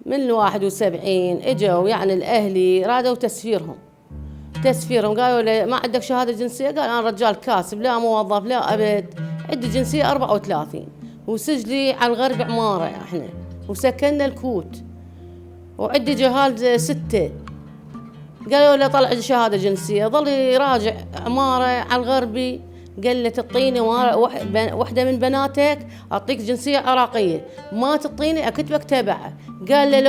من ال71 اجوا يعني الاهلي رادوا تسفيرهم قالوا لي ما عندك شهاده جنسيه؟ قال انا رجال كاسب لا موظف لا ابد، عندي جنسيه 34 وسجلي على الغرب عماره احنا وسكننا الكوت وعندي جهال 6. قالوا له طلع شهاده جنسيه، ظل يراجع عماره على الغربي. قال له تعطيني وحده من بناتك اعطيك جنسيه عراقيه، ما تعطيني اكتبك تبعه. قال له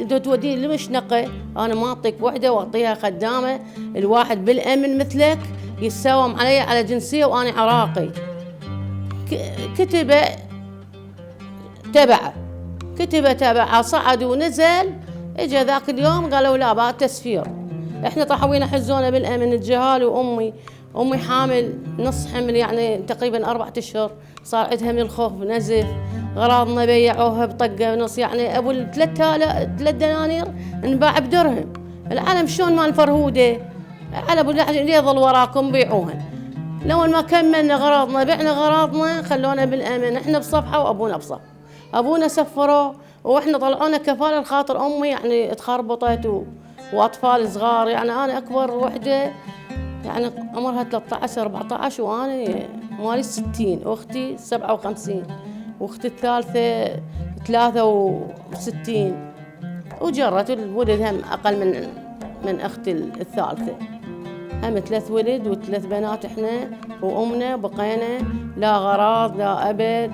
لو توديني لمشنقه انا ما اعطيك وحده واعطيها خدامه، الواحد بالامن مثلك يتساوم علي على جنسيه وانا عراقي. كتبه تبعه صعد ونزل. اجى ذاك اليوم قالوا لا بعد تسفير. احنا طحوينا حزونا بالامن الجهال، وامي حامل نص حمل يعني تقريبا 4 أشهر، صار عندها من الخوف نزف. غراضنا بيعوها بطقه ونص، يعني ابو 3 دنانير انباع بدرهم. العالم شلون مال فرهوده على ابو اللي يظل وراكم بيعوهن. لو ما كملنا غراضنا بعنا غراضنا خلونا بالامن، احنا بصفحه وابونا بصفحه. ابونا سفروه واحنا طلعونا كفاله لخاطر امي يعني تخربطت واطفال صغار، يعني انا اكبر وحده يعني عمرها 13 14 وانا مواليد 60، واختي 57 واختي الثالثه 63 وجرت الولد هم اقل من اختي الثالثه، هم 3 ولد و3 بنات احنا وامنا بقينا لا غراض لا ابد.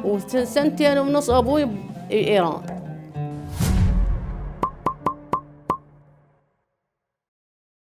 و2 سنين ونص ابوي بايران.